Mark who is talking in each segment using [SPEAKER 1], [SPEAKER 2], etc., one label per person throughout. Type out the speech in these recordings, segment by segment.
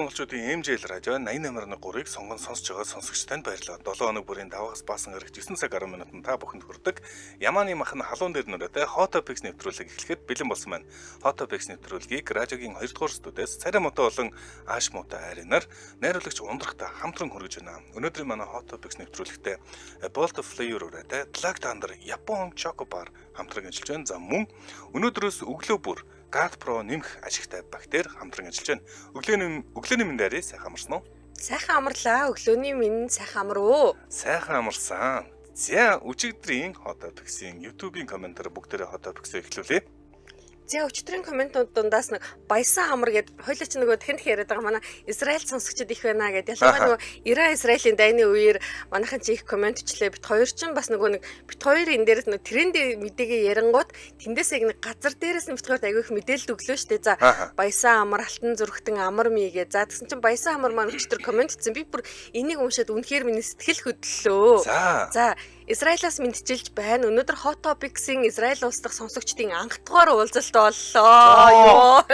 [SPEAKER 1] Монголчуудын MJL радио 88.3-ыг сонгон сонсож байгаа сонсогч танд баярлалаа. 7 хоног бүрийн даваагаас баасан гарагч 9 цаг 10 минутанд та бүхэнд хүрдэг Ямааны махан халуун дээр нүрээтэй Hot Topics нэвтрүүлэг эхлэхэд бэлэн болсон байна. Hot Topics нэвтрүүлгийг радиогийн 2 дугаар студиэс царай муутай болон ааш муутай айринаар найруулагч ундрахтай хамтран хүргэж байна. Өнөөдрийн манай Hot Topics нэвтрүүлэгтээ Bolt of Flavor үрээтэй Black Thunder Япон Choco Bar хамтран ажиллаж байна. За мөн өнөөдрөөс өглөө бүр GAT Pro нэмэх ашигтай бактери хамтран ажиллаж байна. Өглөөний мэнд арай сайхан амарсан уу?
[SPEAKER 2] Сайхан амарлаа. Өглөөний минь сайхан амар уу?
[SPEAKER 1] Сайхан амарсан. За өчигдрийн Hot Topics-ийн YouTube-ийн комментээр бүгдээрээ Hot Topics-ийг эхлүүлье.
[SPEAKER 2] За өчигдрийн комментууд дундаас нэг баясан хамар гэд хоёлаа чи нөгөө дахин дахин яриад байгаа манай Израиль сонсогчид их байна гэд. Ялангуяа нөгөө Иран Израилийн дайны үеэр манайхан чи их коммент ичлээ. Бит хоёр ч бас нөгөө нэг бит хоёр энэ дээрээс нөгөө тренд мэдээгээ ярангууд тэндээс яг нэг газар дээрээс нь бит хоёрт айгүй их мэдээлэл өглөө штэ. За баясан амар алтан зүрхтэн амар мий гэ. За тэгсэн чинь баясан амар маань өчигдөр коммент хийсэн. Би бүр энийг уншаад үнэхээр миний сэтгэл хөдлөлөө. За Израилаас мэдчилж байна. Өнөөдөр Hot Topics-ийн Израиль улс дахь сонсогчдын анх дугаар уулзалт боллоо. Йоо.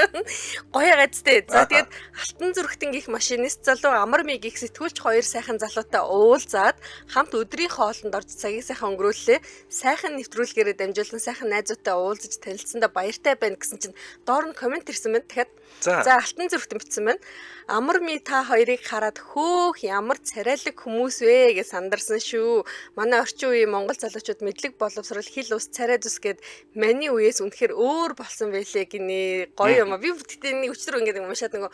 [SPEAKER 2] Гоё газтэй. За тэгээд алтан зүрхтэн гих машинист залуу амар ми гих сэтгүүлч хоёр сайхан залуутай уулзаад хамт өдрийн хоолнд орж цагийг сайхан өнгөрүүллээ. Сайхан нэвтрүүлгээрээ дамжуулан сайхан найзуудтай уулзаж танилцсандаа баяртай байна гэсэн чинь доор нь коммент ирсэн байна. Тэгэхээр за алтан зүрхтэн бичсэн байна. Амар ми та хоёрыг хараад хөөх ямар царайлаг хүмүүс вэ гэж сандарсан шүү. Манай орчин үеийн монгол залуучууд мэдлэг боловсрол хил ус царай зүс гэд маний үеэс үнэхээр өөр болсон байлээ гинэ. Гоё юм а. Би тэгтээ нэг өчтөр ингээд уншаад нөгөө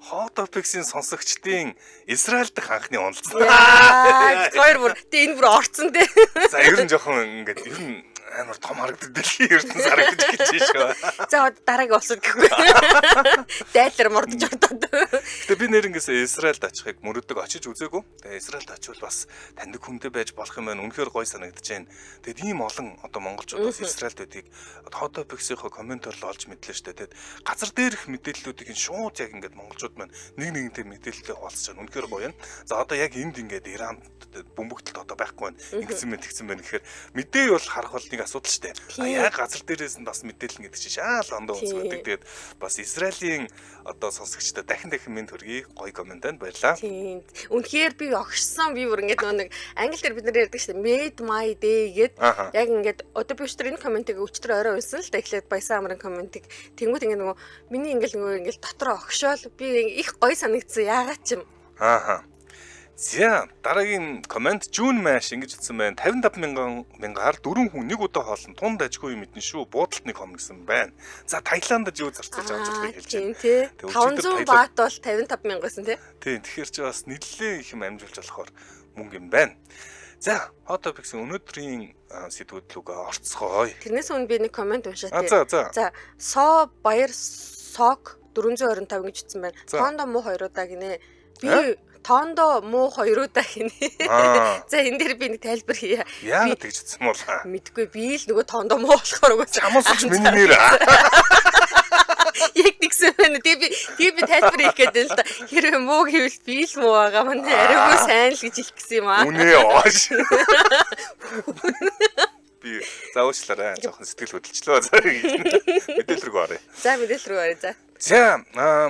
[SPEAKER 1] Hot Topics-ийн сонсогчдын Израиль дахь анхны уналцсан.
[SPEAKER 2] Хоёр бүр тэгээ энэ бүр орцсон те.
[SPEAKER 1] За ер нь жоохон ингээд ер нь амар том харагддаг дэлхийн ертөнц харагдаж гэж шүү.
[SPEAKER 2] За дараагийн улсад гэхгүй. Дайлар мордож ордоод.
[SPEAKER 1] Гэтэ би нэрнгэс Израильд очихыг мөрөдөг очиж үзээгүй. Тэгээ Израильд очивол бас таньдаг хүнтэй байж болох юм байна. Үнэхээр гоё санагдаж байна. Тэгээд ийм олон одоо монголчууд бас Израильд байдгийг Hot Topics-ийнхоо комментоор л олж мэдлээ шүү дээ. Тэгээд газар дээрх мэдээллүүдийг нь шууд яг ингээд монголчууд маань нэг нэгнтэй мэдээлэлтэй хуваалцаж байгаа. Үнэхээр гоё юм. За одоо яг энд ингээд Иранд бөмбөгдөлт одоо байхгүй байна. Ингэсэн мэн тэгсэн байна гэхээр мэдээ бол харах бол нэг асуудал шүү дээ. А яг газар дээрээс нь бас мэдээлэл гэдэг чинь шаал ондоо үнс байдаг. Тэгээд бас Израилийн одоо сонсогчдод дахин дахин мэнд хүргэе. Гоё коммент баярлаа.
[SPEAKER 2] Тийм. Үнэхээр би огшсон. Би бүр ингээд нөгөө нэг англи дээр бид нар ярьдаг шүү дээ. Made my day гэд яг ингээд одоо би өчтөр энэ комментиг өчтөр орой унсан л да. Эхлээд баясан амрын комментиг тэнгуут ингээд нөгөө миний ингээд нөгөө ингээд дотроо огшоол би их гоё санагдсан. Яагаад ч юм.
[SPEAKER 1] Ааха. За дараагийн коммент June Mash ингэж утсан байна. 55 мянгаар дөрвөн хүн нэг удаа хоолн тунд ажгүй юм мэднэ шүү. Буудалд нэг хом гэсэн байна. За Таиландд юу зарцуулж авч болохыг хэлж
[SPEAKER 2] байна. Тийм тий. 500 бат бол 55 мянга байсан тий.
[SPEAKER 1] Тийм тэгэхээр чи бас нэлээд их юм амжуулж болохоор мөнгө юм байна. За Hot Topics-ийн өнөөдрийн сэдвүүд лүгээ орцгоё.
[SPEAKER 2] Тэрнээс өмнө би нэг коммент уншаа
[SPEAKER 1] тий. За.
[SPEAKER 2] За Со Баяр Сок 425 гэж утсан байна. Тондо муу хоёруудаа гинэ. Би Тондо муу хоёруудаа гинэ. За энэ дээр би нэг тайлбар хийе.
[SPEAKER 1] Яагаад тэгж утсан бол?
[SPEAKER 2] Мэдгүй би л нөгөө тондо муу болохоор угаасаа.
[SPEAKER 1] Чамаас ч миний нэр.
[SPEAKER 2] Яг тэгсэн байна. Тэгээ би тайлбар хийх гээд байна л да. Хэрвээ муу гэвэл би л муу байгаа маань арайгүй сайн л гэж хэлэх гэсэн юм аа.
[SPEAKER 1] Үнэ оош. Би за уучлаарай. Жохон сэтгэл хөдлөлчлөө. Мэдээлэл рүү оръё.
[SPEAKER 2] За мэдээлэл рүү оръё. За.
[SPEAKER 1] За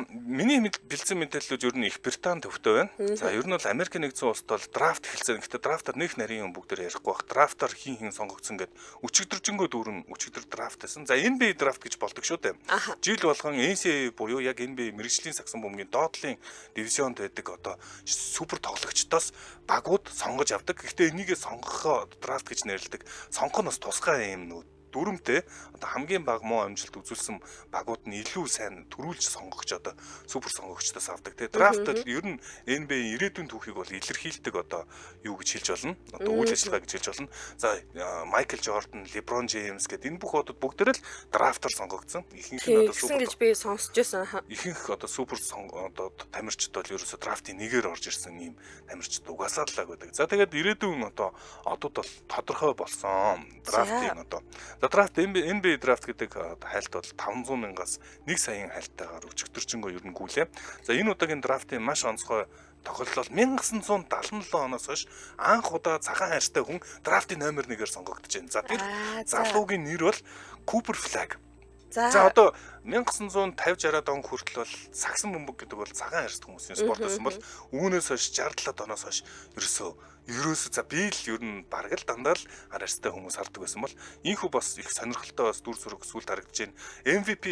[SPEAKER 1] миний бэлдсэн мэдээллүүд ер нь Их Британи төвтэй байна. За ер нь бол Америк нэгдсэн улсад бол драфт эхэлсэн. Гэхдээ драфтаар нэг нарийн юм бүгдээр ярихгүй бах. Драфтаар хин хин сонгогдсон гэд өчигдөржингөө дүүрэн өчигдөр драфт байсан. За NBA драфт гэж болдог шүү дээ. Жил болгон NCAA буюу яг NBA мэрэгжлийн сагсан бөмбөгийн доотлын дивизионд байдаг одоо супер тоглогчдоос багууд сонгож авдаг. Гэхдээ энийгээ сонгохоо драфт гэж нэрлэдэг. Сонгох нь бас тусгай юм нүүд дүрмтэй одоо хамгийн бага муу амжилт үзүүлсэн багууд нь илүү сайн төрүүлж сонгогч одоо супер сонгогчдоос авдаг. Тэгээ драфт бол ер нь NBA ирээдүйн түүхийг бол илэрхийлдэг одоо юу гэж хэлж болно. Одоо үйл ажиллагаа гэж хэлж болно. За Майкл Жордан, Леброн Джеймс гэдэг энэ бүх одод бүгдээр л драфтаар сонгогдсон. Ихэнх
[SPEAKER 2] нь одоо супер гэж би сонсч байсан.
[SPEAKER 1] Ихэнх одоо супер одоо тамирчид бол ерөөсө драфтын нэгээр орж ирсэн ийм тамирчид угаасаа л гэдэг. За тэгээд ирээдүйн одоо одод бол тодорхой болсон. Драфтын одоо драфт NBA драфт гэдэг хайлт бол 500 мянгаас 1 саяын хайлттайгаар өчигдөржингөө ер нь гүйлээ. За энэ удаагийн драфтын маш онцгой тохиолдол 1977 оноос хойш анх удаа цагаан хайртай хүн драфтын номер 1-ээр сонгогдож байна. За тэр залуугийн нэр бол Cooper Flagg. За одоо 1950 60-аад он хүртэл бол сагсан бөмбөг гэдэг бол цагаан арьстай хүмүүсийн спорт байсан бол үүнээс хойш 67 оноос хойш ерөөсөө за би л ер нь бараг л дандаа л арьстай хүмүүс хардаг байсан бол энэхүү бас их сонирхолтой бас дүр зураг сүлд харагдаж байна. MVP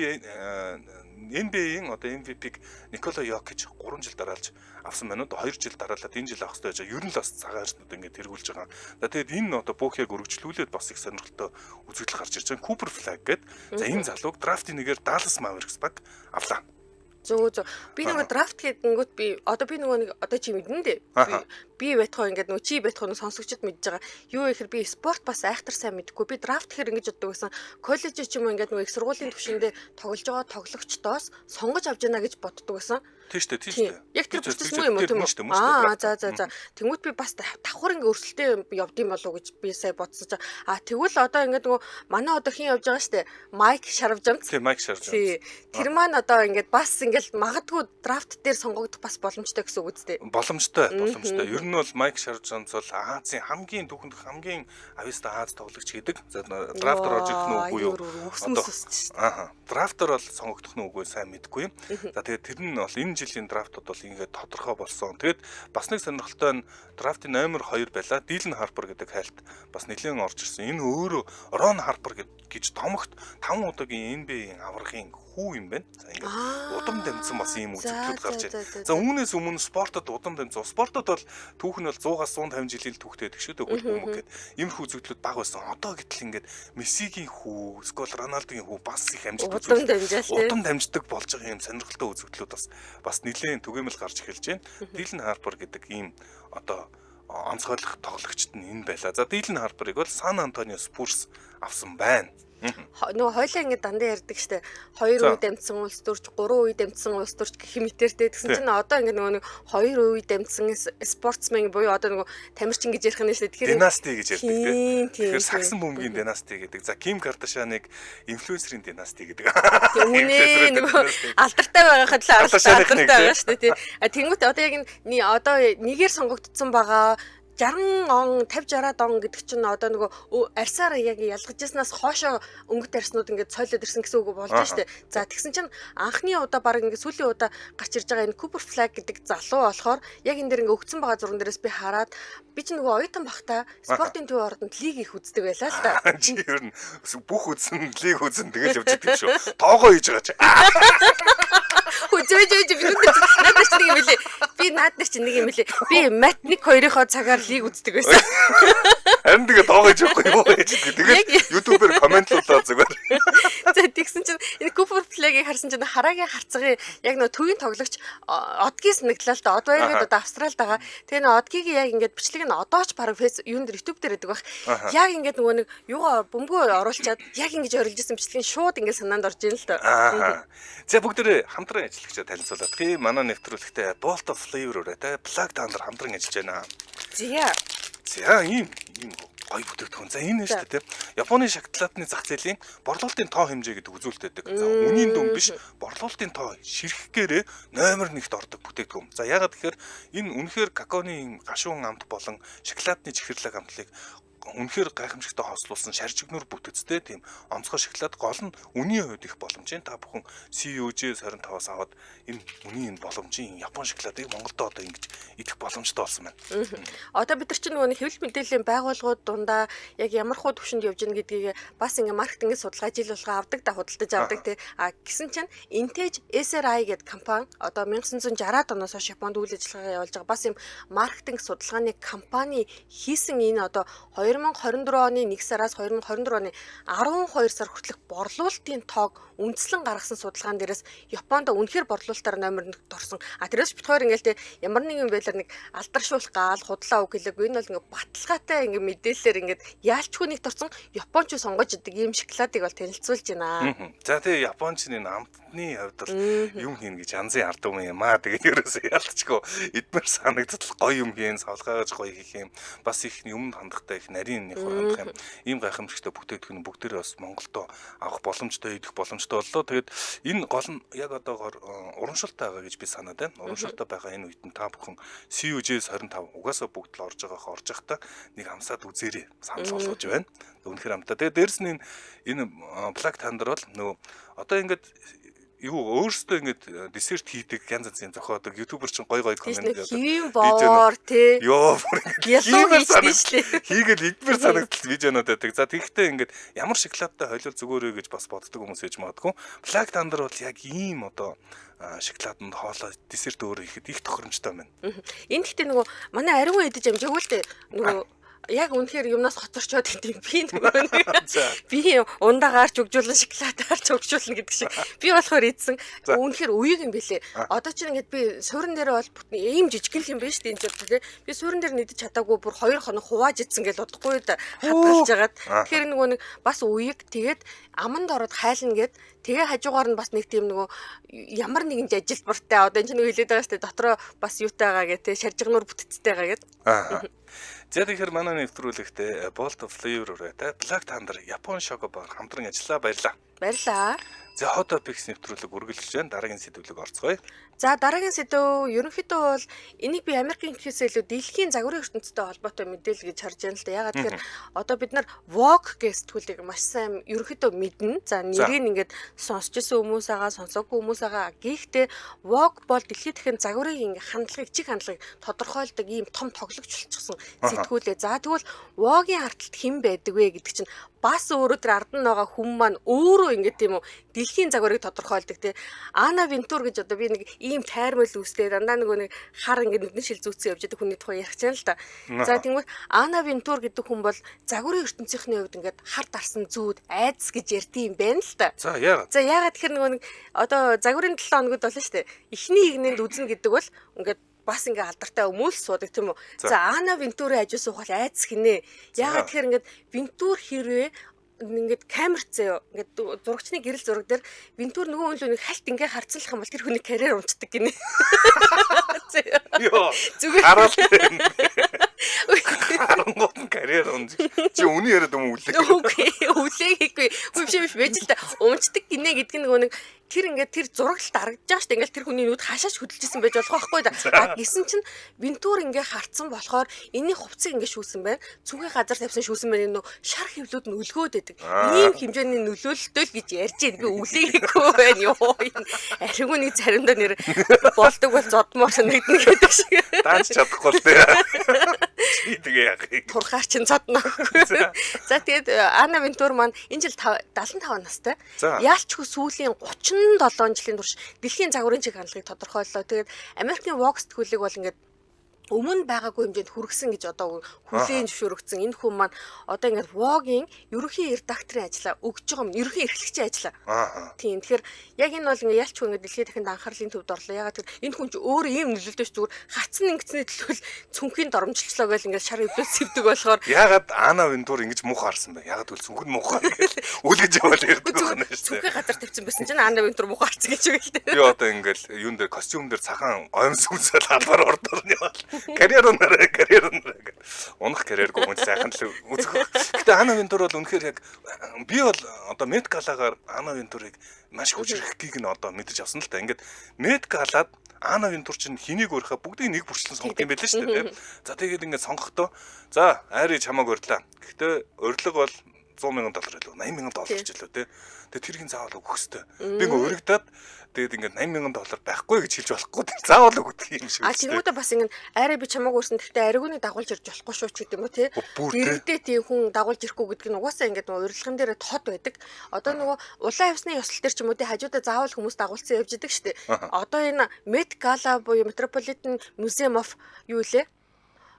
[SPEAKER 1] NBA-ийн одоо MVP-г Никола Йокич 3 жил дараалж авсан байна уу? 2 жил дараалаад энэ жил авах хэрэгтэй байж байгаа. Ер нь л бас цагаан арьснууд ингээд тэргүүлж байгаа. За тэгээд энэ одоо бүх яг өргөжлүүлээд бас их сонирхолтой үзэгдэл гарч ирж байгаа. Cooper Flag гэдэг. За энэ залууг драфтын нэгээр Dallas Mavericks баг авлаа.
[SPEAKER 2] Зөв. Би нөгөө драфт хийдэнгүүт би одоо би нөгөө нэг одоо чи мэднэ дээ. Би байтхаа ингээд нөгөө чи байтхаа нөгөө сонсогчд мэдж байгаа. Юу гэхээр би спорт бас айхтар сайн мэдэхгүй. Би драфт гэхэр ингэж боддог байсан. Коллеж ч юм уу ингээд нөгөө их сургуулийн түвшиндээ тоглож байгаа тоглогчдоос сонгож авч яана гэж боддог байсан.
[SPEAKER 1] Тийм шүү дээ, тийм шүү дээ.
[SPEAKER 2] Яг тэр процесс муу юм уу тийм үү? Аа, за. Тэнгүүт би бас давхар ингээ өрсөлтөө явдсан болов уу гэж би сая бодсон чинь. А тэгвэл одоо ингээд нөгөө манай одоо хин явж байгаа шүү дээ. Майк Шарвжамц.
[SPEAKER 1] Тийм, Майк Шарвжамц.
[SPEAKER 2] Тэр маань одоо ингээд бас ингээд магадгүй драфт дээр сонгогдох бас боломжтой гэсэн үг үстэй.
[SPEAKER 1] Боломжтой. Ер нь бол Майк Шарвжамц бол Азийн хамгийн түүхэнд хамгийн авьяастай Аз тоглогч гэдэг. За драфтаар орж ирэх нь үгүй юу?
[SPEAKER 2] Одоо
[SPEAKER 1] драфтаар бол сонгогдох нь үгүй сайн мэдэхгүй юм. За тэгээд тэр нь бол энэ жилийн драфтууд бол ингээд тодорхой болсон. Тэгээд бас нэг сонирхолтой нь драфтын номер 2 байла. Дилан Харпер гэдэг хайлт бас нэлээд орж ирсэн. Энэ өөрөө Рон Харпер гэж томогт 5 удаагийн NBA-ийн аваргын хүү юм байна. За ингээд удам дамжсан бас ийм үзэгдлүүд гарч ирсэн. За үүнээс өмнө спортод удам дамжсан. Спортод бол түүх нь бол 100-аас 150 жилийн түүхтэй гэдэг шүү дээ. Хөл бөмбөг гэдэг. Иймэрхүү үзэгдлүүд баг байсан. Одоо гэтэл ингээд Мессигийн хүү, эсвэл Роналдогийн хүү бас их амжилт үзүүлж удам дамждаг болж байгаа юм сонирхолтой үзэгдлүүд бас нэлээд түгээмэл гарч эхэлж байна. Дилан Харпер гэдэг ийм одоо онцгойлох тоглогчд нь энэ байла. За Дилан Харперыг бол Сан Антонио Спурс авсан байна.
[SPEAKER 2] Нөгөө хоёлаа ингэ дандаа ярьдаг штэ. 2 үе дамжсан улс төрч, 3 үе дамжсан улс төрч гэх мэтэртэй. Тэгсэн чинь одоо ингэ нөгөө нэг 2 үе дамжсан спортсмен буюу одоо нөгөө тамирчин гэж ярих нь штэ.
[SPEAKER 1] Тэгэхээр династи гэж ярьдаг тийм. Тэгэхээр сагсан бөмбөгийн династи гэдэг. За Ким Кардашианыг инфлюенсерийн династи гэдэг.
[SPEAKER 2] Үнэ нөгөө алдартай байгаахад л алдартай байгаа штэ тий. Тэнгүүт одоо яг энэ одоо нэгээр сонгогдсон байгаа 60 он 50 60-аад он гэдэг чинь одоо нөгөө арьсаараа яг ялгаж яснаас хоошоо өнгөт арьснууд ингээд сойлоод ирсэн гэсэн үг болж штэ. За тэгсэн чинь анхны удаа баг ингээд сүүлийн удаа гарч ирж байгаа энэ Cooper Flag гэдэг залуу болохоор яг энэ дэр ингээд өгцөн байгаа зурган дээрээс би хараад би чинь нөгөө оюутан бахта спортын төв ордонд лиг их үздэг байлаа л та.
[SPEAKER 1] Чи ер нь бүх үзсэн лиг үзэн тэгэл явж идэг шүү. Тоогоо хийж байгаа чи.
[SPEAKER 2] Хүзээж би надад ч нэг юм лээ. Би наад нар чи нэг юм лээ. Би мат 1 2-ийнхоо цагаар лиг үздэг байсан.
[SPEAKER 1] Харин тэгээ тоогоо хийж явахгүй юу гэж. Тэгээд YouTube-ээр комментлуулаад зүгээр.
[SPEAKER 2] За тэгсэн чинь энэ Cooper Flag-ийг харсан чинь харагийн харцгийн яг нөө төвийн тоглогч Одгийн санагдлаа л да. Од баяргээд одоо Австралид байгаа. Тэгээ нөө Одгийг яг ингээд бичлэг нь одоо ч бараг фейс юун дээр YouTube дээр байдаг байх. Яг ингээд нөгөө нэг юугаа бөмбөгөө оруулчаад яг ингэж орилж исэн бичлэгийн шууд ингээд санаанд орж ийн л да.
[SPEAKER 1] За бүгдээрээ хамтран ажиллагчаа танилцуулаад тийм манай нэвтрүүлэгтээ Bolt of Flavor өрөөтэй Black Thunder хамтран ажиллаж байна.
[SPEAKER 2] За.
[SPEAKER 1] За ийм гоё бүтээгдэхүүн. За энэ нь шүү дээ тийм. Японы шоколадны зах зээлийн борлуулалтын тоо хэмжээ гэдэг үзүүлэлт байдаг. За үнийн дүн биш, борлуулалтын тоо ширхгээрээ номер 1-т ордог бүтээгдэхүүн. За яагаад гэхээр энэ үнэхээр какаоны гашуун амт болон шоколадны чихэрлэг амтлыг үнэхээр гайхамшигтай хослуулсан шаржигнуур бүтэцтэй тийм онцгой шоколад гол нь үнийн хувьд их боломжийн. Та бүхэн CUJ 25-аас аваад энэ үнийн боломжийн Япон шоколадыг Монголд одоо ингэж идэх боломжтой болсон байна.
[SPEAKER 2] Одоо бид нар чинь нөгөө хэвлэл мэдээллийн байгууллагууд дундаа яг ямар хуу төвшөнд явж гин гэдгийг бас ингээ маркетингийн судалгаа жил болгоо авдаг да худалдаж авдаг тий. А гисэн чинь Intage SRI гэдэг компани одоо 1960-аад оноос хойш Японд үйл ажиллагаа явуулж байгаа бас юм маркетинг судалгааны компани хийсэн энэ одоо 2024 оны 1 сараас 2024 оны 12 сар хүртэлх борлуулалтын тоог үндслэн гаргасан судалгаан дээрээс Японд үнэхээр борлуулалтаар номер 1-т орсон. А тэрээс бит хоёр ингээл те ямар нэгэн байдлаар нэг алдаршуулах гаал худлаа үг хэлээгүй. Энэ бол ингээ баталгаатай ингээ мэдээлэлээр ингээд яалчгүй нэгт орсон Японч сонгож идэг ийм шоколадыг бол танилцуулж байна.
[SPEAKER 1] За тэгээ Японч энэ амт амтны хувьд бол юм хийн гэж янзын ард юм юм аа. Тэгээд ерөөсөө ялцчгүй эдмэр санагдтал гоё юм хийн, савлгаагаж гоё хийх юм. Бас их юмд хандахтай их нарийн нөхөр хандах юм. Ийм гайхамшигтай бүтээгдэхүүн бүгдээрээ бас Монголдо авах боломжтой, идэх боломжтой боллоо. Тэгээд энэ гол нь яг одоогоор урамшуултай байгаа гэж би санаад байна. Урамшуултай байгаа энэ үед нь та бүхэн CUJS 25 угаасаа бүгд л орж байгаах орж явахдаа нэг амсаад үзээрэй. Санал болгож байна. Үнэхээр амтаа. Тэгээд дээрэс нь энэ Black Thunder бол нөгөө одоо ингээд юу өөрсдөө ингээд десерт хийдэг янз янзын зохиодог ютубер чинь гой гой
[SPEAKER 2] комент яадаг. Хэвийн боор тий.
[SPEAKER 1] Йоо бүр ингээд хийгээл идмэр санагдал видеонууд байдаг. За тэгэхдээ ингээд ямар шоколадтай холиул зүгээр вэ гэж бас боддог хүмүүс ээж магадгүй. Black Thunder бол яг ийм одоо шоколаданд хоолой десерт өөрөө ихэд их тохиромжтой байна.
[SPEAKER 2] Энэ гэхдээ нөгөө манай ариун идэж амжаагүй л дээ. Нөгөө яг үнэхээр юмнаас хоцорчоод идэв. Би нөгөө би ундаагаар ч өгжүүлэн шоколадаар ч өгжүүлнэ гэдэг шиг. Би болохоор идсэн. Үнэхээр үеиг юм бэлээ. Одоо чинь ингээд би суурин дээр бол бүтэн ийм жижигхэн юм байна шүү дээ энэ ч тий. Би суурин дээр нэгдэж чадаагүй бүр 2 хоног хувааж идсэн гэж удахгүй хадгалж агаад. Тэгэхээр нөгөө нэг бас үеиг тэгээд аманд ороод хайлна гэд тэгээ хажуугаар нь бас нэг тийм нөгөө ямар нэгэн ажилбартай одоо энэ чинь нөгөө хэлээд байгаа шүү дээ дотроо бас юутайгаа гэ тий шаржигнуур бүтцтэй байгаа гэд.
[SPEAKER 1] Аа. За тэгэхээр манай нэвтрүүлэгтээ Bolt Flavor үрээтэй Black Thunder Япон Choco Bar хамтран ажиллаа. Баярлалаа.
[SPEAKER 2] Баярлалаа.
[SPEAKER 1] За Hot Topics нэвтрүүлэг үргэлжлэж байна. Дараагийн сэдвлэг орцгоё.
[SPEAKER 2] За дараагийн сэдв ерөнхийдөө бол энийг би Америкийн гэхээс илүү дэлхийн загварын ертөнцтэй холбоотой мэдээлэл гэж харж байна л да. Ягаад тэгэхээр одоо бид нар Vogue гэх сэтгүүлийг маш сайн ерөнхийдөө мэднэ. За нэрийг ингээд сонсч ирсэн хүмүүс байгаа, сонсоогүй хүмүүс байгаа. Гэхдээ Vogue бол дэлхийд дахин загварын ингээд хандлагыг, чиг хандлагыг тодорхойлдог ийм том тоглогч болчихсон сэтгүүлээ. За тэгвэл Vogue-ийн арталт хэн байдаг вэ гэдэг чинь бас өөрөө тэр ард нь байгаа хүн маань өөрөө ингээд тийм үү дэлхийн загварыг тодорхойлдог тий. Ана Вентур гэж одоо би нэг ийм тайрмал үүстэй дандаа нөгөө нэг хар ингээд нүдэн шил зүүцэн явж байгаа хүний тухай ярих чинь л да. За тэгмээ Ана Вентур гэдэг хүн бол загварын ертөнцийнхний хувьд ингээд хар дарсан зүүд айдас гэж ярьдсан юм байна л да.
[SPEAKER 1] За яагаад?
[SPEAKER 2] За яагаад тэгэхээр нөгөө нэг одоо загварын 7 хоногуд болно шүү дээ. Эхний игнэнд үзнэ гэдэг бол ингээд бас ингээ алдартай өмөөл суудаг тийм үү. За Ана Вентурийн хажуу суух бол айдас гинэ. Яагаад тэгэхээр ингээд Вентур хэрвээ ингээд камерт заяо ингээд зурагчны гэрэл зураг дээр Вентур нөгөө хүн лөө нэг хальт ингээ харцлах юм бол тэр хүний карьер унцдаг гинэ.
[SPEAKER 1] Йоо.
[SPEAKER 2] Зүгээр
[SPEAKER 1] хараал. Харангуут нь карьер унж. Чи үний яриад юм үлээ.
[SPEAKER 2] Үгүй үлээгээгүй. Үгүй биш биш байж л та унцдаг гинэ гэдэг нь нөгөө нэг тэр ингээд тэр зураглалт дарагдаж байгаа шүү дээ. Ингээд тэр хүний нүд хашааш хөдөлжсэн байж болох байхгүй да. А гисэн чинь Вентур ингээ харцсан болохоор энэний хувцсыг ингээ шүүсэн байна. Цүнхээ газар тавьсан шүүсэн байна. Нөө шар хөвлүүд нь өлгөөд байдаг. Ийм хэмжээний нөлөөлөлтөө л гэж ярьж байна. Би үлээгээгүй байна. Йоо энэ ариун нэг заримдаа нэр болдог бол зодмоор санагдана гэдэг шиг.
[SPEAKER 1] Даанч чадахгүй л дээ. Чи тэгээ яах юм.
[SPEAKER 2] Турхаар чинь зодно. За тэгээд Ана Вентур маань энэ жил 75 настай. Яалчгүй сүүлийн 37 жилийн турш дэлхийн загварын чиг хандлагыг тодорхойллоо. Тэгээд Америкийн Vogue сэтгүүлийг бол ингээд өмнө байгаагүй хэмжээнд хүргэсэн гэж одоо хүлээн зөвшөөрөгдсөн. Энэ хүн маань одоо ингээд Vogue-ийн ерөнхий редакторын ажлаа өгж байгаа юм. Ерөнхий эрхлэгчийн ажлаа. Тийм. Тэгэхээр яг энэ бол ингээд ялч хүн ингээд дэлхийн дахинд анхаарлын төвд орлоо. Ягаад гэвэл энэ хүн ч өөр ийм нөлөөлтөй ш зүгээр хацсан ингэсний төлөө цүнхийн доромжилчлоо гэж ингээд шар өвлөөс сэвдэг болохоор
[SPEAKER 1] ягаад Ана Вентур ингэж муухай харсан бэ? Ягаад гэвэл цүнх нь муухай гэж үлгэж яваал ярьдаг байна шүү дээ.
[SPEAKER 2] Цүнхээ газар тавьсан байсан чинь Ана Вентур муухай харсан гэж үг л дээ.
[SPEAKER 1] Би одоо ингээд юун дээр костюм дээр цагаан оймс өмсөөл албаар ордоор нь яваал. Карьер унаарай, карьер унаарай гэх. Унах карьергүй хүн сайхан л үзэх. Гэтэ Ана Вентур бол үнэхээр яг би бол одоо Met Gala-гаар Ана Вентурыг маш хүчрхгийг нь одоо мэдэж авсан л та. Ингээд Met Gala-д Ана Вентур чинь хэнийг өөрийнхөө бүгдийг нэг бүрчлэн сонгох юм байлээ шүү дээ. За тэгээд ингээд сонгохдоо за айрыг чамааг урьдлаа. Гэхдээ урилга бол $100,000 илүү $80,000 ч илүү тий. Тэгээд тэрийг заавал өгөх ёстой. Би ингээ уригдаад тэгээд ингээд $80,000 байхгүй гэж хэлж болохгүй. Заавал өгдөг юм шиг.
[SPEAKER 2] А тэгмүүдээ бас ингээд арай би чамааг урьсан гэхдээ ариугны дагуулж ирж болохгүй шүү ч гэдэг юм уу тий. Дэрэгдээ тий хүн дагуулж ирэхгүй гэдэг нь угаасаа ингээд нөгөө урилган дээрээ тод байдаг. Одоо нөгөө улаан хавсны ёслол дээр ч юм уу тий хажуудаа заавал хүмүүс дагуулсан явж идэг шүү дээ. Одоо энэ Met Gala буюу Metropolitan Museum of юу лээ?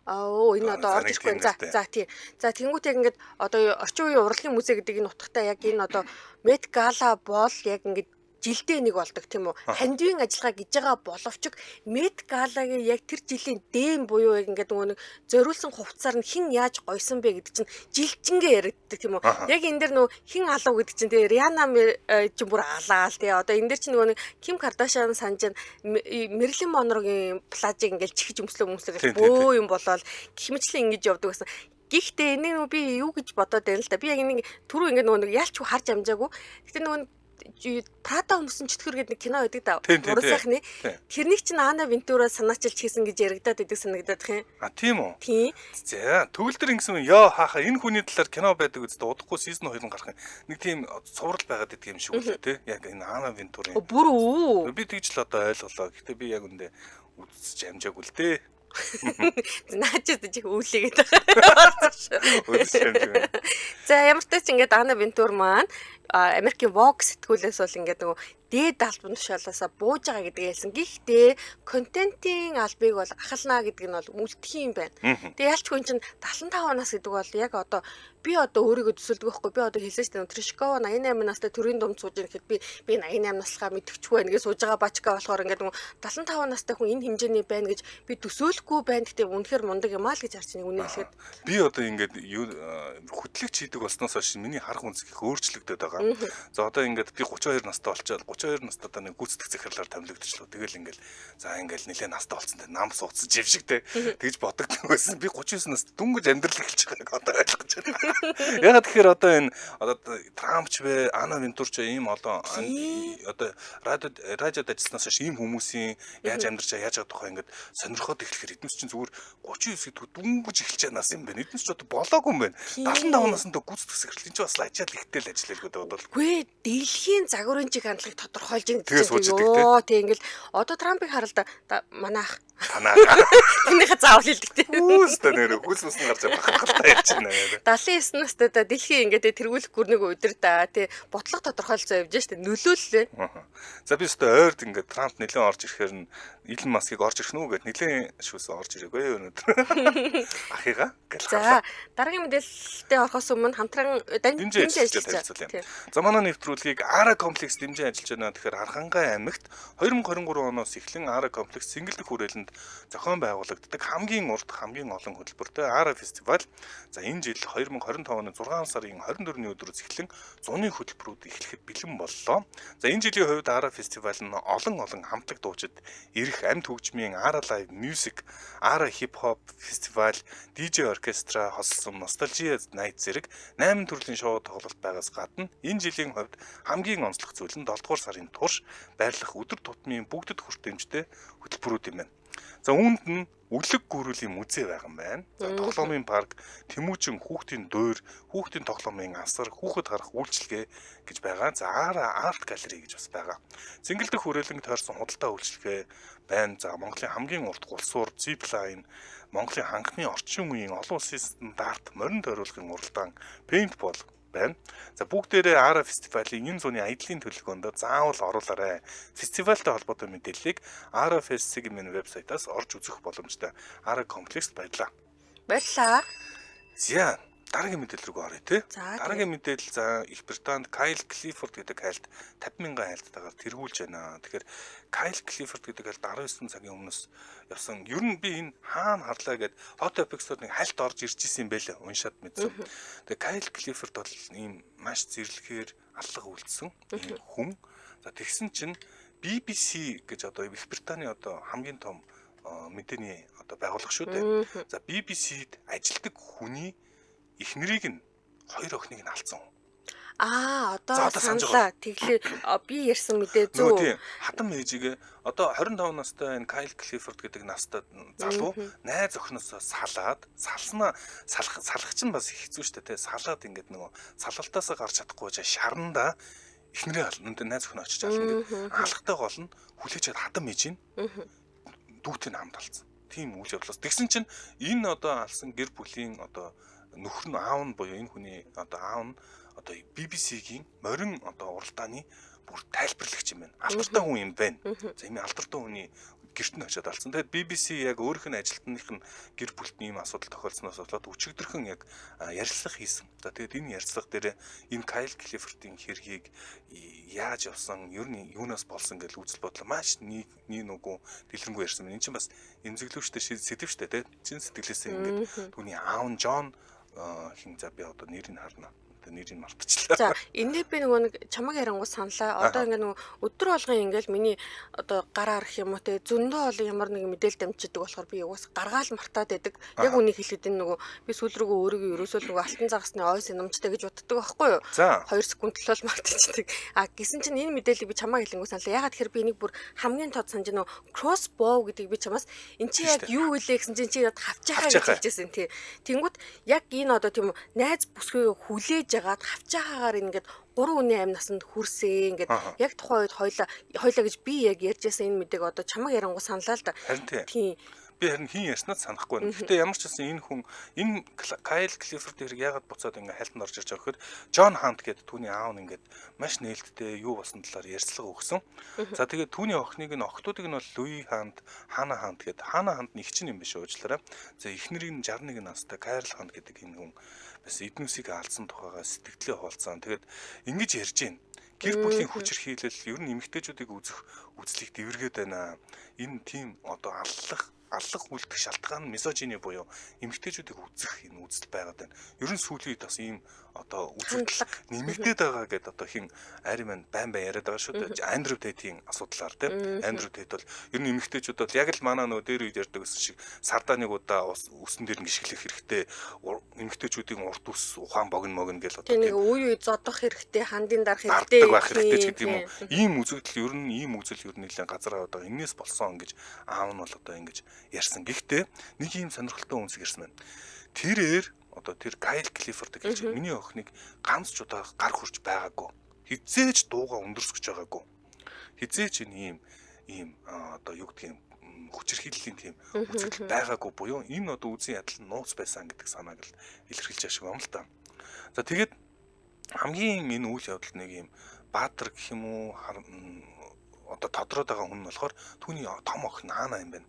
[SPEAKER 2] Аа энэ одоо орж ирэхгүй. За за тий. За тэнгуут яг ингээд одоо орчин үеийн урлагийн музей гэдэг энэ утгатай яг энэ одоо Met Gala бол яг ингээд жилдээ нэг болдог тийм үү? Хандивын ажиллагаа гэж байгаа боловч Met Gala-гийн яг тэр жилийн дэм буюу яг ингээд нөгөө нэг зориулсан хувцсаар нь хэн яаж гойсон бэ гэдэг чинь жилчингээ яригддаг тийм үү? Яг энэ дэр нөгөө хэн алуу гэдэг чинь тэгээ Риана чинь бүр алаал тий. Одоо энэ дэр чинь нөгөө нэг Ким Кардашиан санаж Мэрилин Монрогийн плажийг ингээд чихэж өмслөө өмслөө бөө юм болоод гэх мэтлэн ингэж явдаг гэсэн. Гэхдээ энийг нөгөө би юу гэж бодоод байна л да. Би яг энийг түрүү ингээд нөгөө нэг ялч харж амжаагүй. Гэтэ нөгөө Прада өмсөн чөтгөр гэдэг нэг кино байдаг да. Уран сайхны. Тэрнийг чинь Ана Вентура санаачилж хийсэн гэж яригадаад идэг санагдаад их юм.
[SPEAKER 1] А тийм үү?
[SPEAKER 2] Тийм.
[SPEAKER 1] За төгөлдөр ингэсэн ёо хааха энэ хүний талаар кино байдаг үстэ удахгүй season 2 гарах юм. Нэг тийм цуврал байгаад идэг юм шиг үлээ те. Яг энэ Ана Вентурын.
[SPEAKER 2] Бүр үү?
[SPEAKER 1] Би тэгж л одоо ойлголоо. Гэхдээ би яг үндэ үзэж амжаагүй л те.
[SPEAKER 2] Наачаад чих үүлээгээд байгаа. За ямар ч тач ингээд Ана Вентур маань Америкийн Vogue сэтгүүлээс бол ингээд нөгөө дээд албан тушаалаасаа бууж байгаа гэдгийг хэлсэн. Гэхдээ контентын албыг бол ахалнаа гэдэг нь бол үлдэх юм байна. Тэгээ ялч хүн чинь 75 нас гэдэг бол яг одоо би одоо өөрийгөө төсөөлдөг байхгүй. Би одоо хэлсэн шүү дээ. Тришкова 88 настай төрийн дунд сууж байгаа гэхэд би 88 наслахаа мэдэхгүй байна гэж сууж байгаа бачка болохоор ингээд нөгөө 75 настай хүн энэ хэмжээний байна гэж би төсөөлөхгүй байна. Гэтэ үнэхээр мундаг юм аа л гэж харж байна. Үнэ хэлэхэд
[SPEAKER 1] би одоо ингээд хөтлөгч хийдэг болсноос хойш миний харах үнс их өөрчлөгдөд байгаа. За одоо ингээд би 32 настай болчиход 32 настай одоо нэг гүйцэтгэх захирлаар томилогдчихлоо. Тэгэл ингээл за ингээл нэлээ настай болсон те нам суудсан юм шиг те тэгж бодогддог байсан. Би 39 настай дүнгэж амьдрал эхэлж байгааг одоо ойлгож байна. Ягаад тэгэхээр одоо энэ одоо Трамп ч бэ, Ана Вентур ч ийм олон одоо радиод ажилласнаас хойш ийм хүмүүсийн яаж амьдарч яаж байгаа тухай ингээд сонирхоод эхлэхээр эднес чинь зүгээр 39 гэдэг дүнгэж эхэлж байгаа нас юм байна. Эднес ч одоо болоогүй юм байна. 75 насанд гүйцэтгэх захирал энэ ч бас ачаал ихтэй л ажиллалгүй бодвол.
[SPEAKER 2] Үгүй дэлхийн загварын чиг хандлагыг тодорхойлж ин гэж ёо тий ингээл одоо Трампыг харал да манайх
[SPEAKER 1] танаа
[SPEAKER 2] тэрнийхээ заавал хэлдэг тий.
[SPEAKER 1] Үүстэй нэр хүс ус нь гарч бахархалтай ярьж байна.
[SPEAKER 2] 79 настай да дэлхийн ингээд тэргүүлэх гүрнийг удирдаа тий ботлого тодорхойлцоо явж штэ нөлөөллөө.
[SPEAKER 1] За би өстө ойрд ингээд Трамп нэлээд орж ирэхээр нь Илон Маскыг орж ирэх нү гэд нэлээд шүүсэн орж ирээгүй өнөөдөр. Ахыгаа гэл.
[SPEAKER 2] За дараагийн мэдээлэлтэй орохоос өмнө хамтран дэмжин ажиллаж
[SPEAKER 1] байна. За манай нэвтрүүлгийг Ара комплекс дэмжин ажиллаж байна. Тэгэхээр Архангай аймагт 2023 оноос эхлэн Ара комплекс Цэнгэлдэх хүрээлэнд зохион байгуулагддаг хамгийн урт хамгийн олон хөтөлбөртэй Ара фестивал. За энэ жил 2025 оны 6 сарын 24-ний өдрөөс эхлэн зуны хөтөлбөрүүд эхлэхэд бэлэн боллоо. За энэ жилийн хувьд Ара фестивал нь олон хамтлаг дуучид ирэх амьд хөгжмийн Ара Live Music, Ара Hip Hop фестивал, DJ оркестра хосолсон Nostalgia Night зэрэг 8 төрлийн шоу тоглолт байгаас гадна энэ жилийн хувьд хамгийн онцлог зүйл нь 7 дугаар сарын турш байрлах өдөр тутмын бүгдэд хүртээмжтэй хөтөлбөрүүд юм байна. За үүнд нь Үлэг гүрүүлийн музей байгаа юм байна. За тоглоомын парк, Тэмүүжин хүүхдийн дуур, хүүхдийн тоглоомын асар, хүүхэд харах үйлчилгээ гэж байгаа. За Ара арт галерей гэж бас байгаа. Цэнгэлдэх хүрээлэнг тойрсон худалдаа үйлчилгээ байна. За Монголын хамгийн урт гулсуур, zip line, Монголын ханганы орчин үеийн олон улсын стандарт, морин тойруулахын уралдаан, paintball байна. За бүгдээрээ Ара фестивалийн энэ зуны аяллаа төлөвлөгөөнд заавал оруулаарай. Фестивалтай холбоотой мэдээллийг Ара Fest-ийн вебсайтаас орж үзэх боломжтой. Ара комплекст баярлалаа.
[SPEAKER 2] Баярлалаа.
[SPEAKER 1] За дараагийн мэдээлэл рүү оръё те. Дараагийн мэдээлэл за Их Британд Кайл Клиффорд гэдэг хайлт 50,000 хайлттайгаар тэргүүлж байна. Тэгэхээр Кайл Клиффорд гэдэг хайлт 19 цагийн өмнөөс явсан. Ер нь би энэ хаана харлаа гэд Hot Topics-оор нэг хайлт орж ирж исэн юм байлээ. Уншаад мэдсэн. Тэгээ Кайл Клиффорд бол ийм маш зэрлэгээр аллага үлдсэн ийм хүн. За тэгсэн чинь BBC гэж одоо Их Британий одоо хамгийн том мэдээний одоо байгууллага шүү дээ. За BBC-д ажилдаг хүний эхнэрийг нь хоёр охиныг нь алдсан.
[SPEAKER 2] Аа одоо саналаа. Тэглээ би ярьсан мэдээ зөв.
[SPEAKER 1] Тийм. Хатан ээжигээ одоо 25 настай энэ Кайл Клиффорд гэдэг настай залуу найз охиноосоо салаад салснаа салах чинь бас их хэцүү шүү дээ, тэ. Салаад ингээд нөгөө салалтаасаа гарч чадахгүй чаа шарандаа эхнэрээ ална. Найз охин очиж ална гэдэг. Алхтай гол нь хүлээж аваад хатан ээж нь дүүтээ хамт алдсан. Тийм үйл явдлаас. Тэгсэн чинь энэ одоо алсан гэр бүлийн одоо нөхөр нь аав нь буюу энэ хүний одоо аав нь одоо BBC-гийн морин одоо уралдааны бүр тайлбарлагч юм байна. Алдартай хүн юм байна. За ийм алдартай хүний Гэрт нь очиад алдсан. Тэгээд BBC яг өөрийнх нь ажилтных нь гэр бүлд ийм асуудал тохиолдсноос болоод өчигдөрхөн яг ярилцлага хийсэн. За тэгээд энэ ярилцлага дээр энэ Кайл Клиффордын хэргийг яаж явсан, ер нь юунаас болсон гэж үзэл бодлоо маш нэг нүгүү дэлгэрэнгүй ярьсан. Энэ чинь бас эмзэглүүштэй сэдэв штэ тий. Чин сэтгэлээсээ ингээд түүний аав нь Джон хин за би одоо нэрийг харна. Нэрийг мартчихлаа.
[SPEAKER 2] За энэ би нөгөө нэг чамаг ярангуй саналаа. Одоо ингээ нөгөө өдөр болгон ингээл миний одоо гар арах юм уу те зөндөө олон ямар нэг мэдээлэл дамждаг болохоор би угаас гаргаал мартаад байдаг. Яг үнийг хэлэхэд энэ нөгөө би сүүл рүүгээ өөрийгөө ерөөсөө л нөгөө алтан загасны ой синамжтай гэж боддог байхгүй юу? 2 секунд л бол мартчихдаг. А гисэн чинь энэ мэдээллийг би чамаг хэлэнгүү саналаа. Ягаад тэгэхээр би энийг бүр хамгийн тод санаж нөгөө crossbow гэдгийг би чамаас эн чи яг юу вэ гэсэн чинь чи яг хавчаахаа гэж хэлжсэн тий. Тэнгүүт яг энэ одоо тийм найз бүсгүй хүлээж ягаад хавчаагаар ингээд 3 хүний амь насанд хүрсэн ингээд яг тухайн үед хоёлаа гэж би яг ярьжсэн энэ мэдээг одоо чамаг ярангуй саналаа л да.
[SPEAKER 1] Харин тий. Би харин хин ярьснаа санахгүй байна. Гэхдээ ямар ч гэсэн энэ хүн энэ Кайл Клиффорд хэрэг ягаад буцаад ингээ хайлтанд орж ирж байгаа гэхээр Джон Хант гэдэг түүний аав нь ингээд маш нээлттэй юу болсон талаар ярьцлага өгсөн. За тэгээд түүний охиныг нь охтуудыг нь бол Луи Хант, Хана Хант гэдэг. Хана Хант нь их чинь юм биш уучлаарай. За эхнэрийг нь 61 настай Кайл Хант гэдэг энэ хүн бас эднүсийг алдсан тухайгаа сэтгэлдээ хуваалцсан. Тэгээд ингэж ярьж байна. Гэр бүлийн хүчирхийлэл ер нь эмэгтэйчүүдийг үзэх үзлийг дэвэргээд байна. Энэ тийм одоо аллах үлдэх шалтгаан нь мисожини буюу эмэгтэйчүүдийг үзэх энэ үзэл байгаад байна. Ер нь сүүлийн үед бас ийм одоо үзэгдэл нэмэгдээд байгаа гэдээ одоо хин айр маань байн байн яриад байгаа шүү дээ. Андрю Тейтийн асуудлаар тийм. Андрю Тейт бол ер нь эмэгтэйчүүд бол яг л манай нөө дээр үед ярьдаг гэсэн шиг сардаа нэг удаа үсэн дээр гიშгэлэх хэрэгтэй, эмэгтэйчүүдийн урт үс ухаан богино могно гэл
[SPEAKER 2] одоо тийм үе үе зодох хэрэгтэй, хандын дарах хэрэгтэй
[SPEAKER 1] байх хэрэгтэй ч гэдэг юм уу. Ийм үзэгдэл ер нь ийм үзэл ер нь нэлээд газар аваад байгаа. Энээс болсон гэж аав нь бол одоо ингэж ярьсан. Гэхдээ нэг ийм сонирхолтой үнсэг ярьсан байна. Тэрээр одоо тэр Кайл Клиффорд гэж миний охиныг ганц ч удаа гар хурж байгаагүй. Хизээч дууга өндөрсгөж байгаагүй. Хизээч энэ ийм одоо юу гэдгийг хүчирхийллийн тийм үзэгдэл байгаагүй буюу энэ одоо үзэн ядал нууц байсан гэдэг санааг л илэрхийлж байгаа шиг юм л та. За тэгээд хамгийн энэ үйл явдалд нэг ийм баатар гэх юм уу одоо тодроод байгаа хүн нь болохоор түүний том охин Хаана юм байна.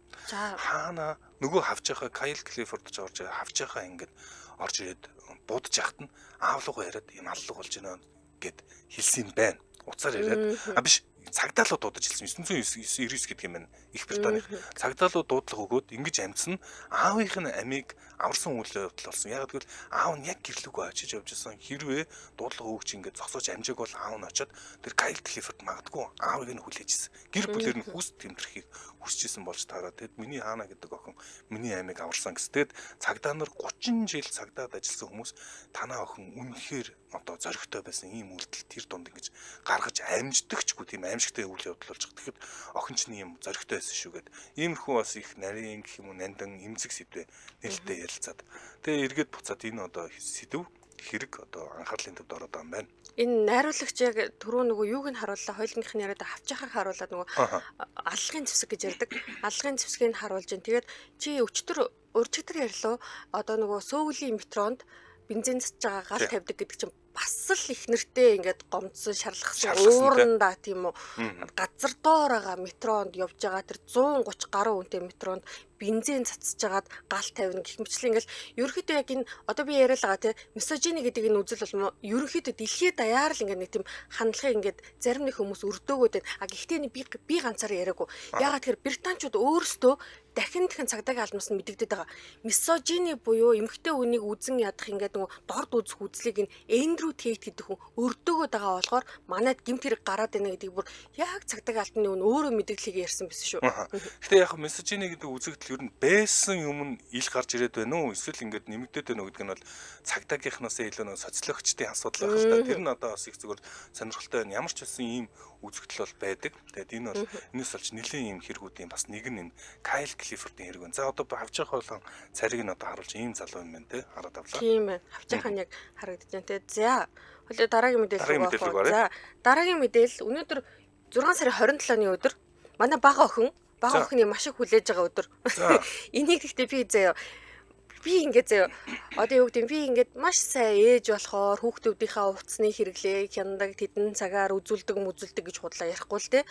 [SPEAKER 1] Хаана нөгөө хавчаахаа Кайл Клиффорд ч орж хавчаахаа ингээд орж ирээд будаж яхад нь аав руугаа яриад юм аллаг болж байна гэд хэлсэн юм байна. Уцаар яриад а биш цагдаалуу дуудаж хэлсэн 999 гэдэг юм байна. Их Британих цагдаалуу дуудлага өгөөд ингэж амжсан аавынх нь амийг аварсан үйл явдал болсон. Яг гэвэл аав нь яг гэрлүүгөө очиж явж исэн. Хэрвээ дуудлага өгч ингэж зогсоож амжааг бол аав нь очиод тэр Кайл Клиффорд магадгүй аавыг нь хүлээжсэн. Гэр бүлээр нь хүс тэмдэрэхийг хүсэжсэн болж таараа. Тэгэд миний Хаана гэдэг охин миний амийг аварсан гэсэн. Тэгэд цагдаа нар 30 жил цагдаад ажилласан хүмүүс танаа охин үнэхээр одоо зоригтой байсан ийм үйлдэл тэр дунд ингэж гаргаж амждагчгүй тийм аимшигтай үйл явдал болж байгаа. Тэгэхэд охин чинь ийм зоригтой байсан шүү гэд. Иймэрхүү бас их нарийн гэх юм уу нандин эмзэг сэдвээ нээлттэй ярилцаад. Тэгээ эргээд буцаад энэ одоо сэдв хэрэг одоо анхаарлын төвд ороод байгаа юм байна.
[SPEAKER 2] Энэ найруулагч яг түрүү нөгөө юуг нь харууллаа, хоёулынх нь яриад хавчаахыг харуулад нөгөө аллагын зэвсэг гэж ярьдаг. Аллагын зэвсгийг харуулж байна. Тэгээд чи өчтөр уржигдэр ярьлуу одоо нөгөө Сөүлийн метронд бензин цацж байгаа гал тавьдаг гэдэг чинь бас л их нэртэй ингээд гомдсон, шарлахсан, уурандаа тийм үү газар доор байгаа метронд явж байгаа тэр 130 гаруй үнэтэй метронд бензин цацж хагаад гал тавина гэх мэтлэн ингээл ерөнхийдөө яг энэ одоо би яриад байгаа тий мисожини гэдэг энэ үзэл болмо ерөнхийдөө дэлхийд даяар л ингээд нэг тийм хандлагыг ингээд зарим нэг хүмүүс өрдөөгөөд байна. А гэхдээ би ганцаараа яриаггүй. Яагаад тэгэхээр британчууд өөрсдөө дахин дахин цагдаагийн албанаас нь мэдэгдээд байгаа. Мисожини буюу эмэгтэй хүнийг үзэн ядах ингээд нөгөө дорд үзэх үзлийг энэ Эндрю Тейт гэдэг хүн өрдөөгөөд байгаа болохоор манайд гэмт хэрэг гараад байна гэдгийг бүр яг цагдаагийн албаны хүн өөрөө мэдээллийг ярьсан байсан шүү.
[SPEAKER 1] Гэтэ яг мисожини гэдэг үзэгдэл ер нь байсан юм нь ил гарч ирээд байна уу? Эсвэл ингээд нэмэгдээд байна уу гэдэг нь бол цагдаагийнхнаас илүү нөө социологчдын асуудал байх л та. Тэр нь одоо бас их зүгээр сонирхолтой байна. Ямар ч байсан ийм үзэгдэл бол байдаг. Тэгээд энэ бол энэс болж нэлийн ийм хэрэгүүдийн бас нэг нь энэ Кайл Клиффордын хэрэг байна. За одоо хавчаах болон царийг нь одоо харуулж ийм залуу юм байна те. Хараад авлаа.
[SPEAKER 2] Тийм байна. Хавчаах нь яг харагдаж байна те. За хойлоо дараагийн мэдээлэл рүү орох. За дараагийн мэдээлэл өнөөдөр 6 сарын 27-ны өдөр манай бага охин бага охины маш их хүлээж байгаа өдөр. Энийг гэхдээ би заяа Би ингээд заяа одоо юу гэдэг би ингээд маш сайн ээж болохоор хүүхдүүдийнхээ утасны хэрэглээг хяндаг, тэдэн цагаар үзүүлдэг мүзүүлдэг гэж худлаа ярихгүй л те.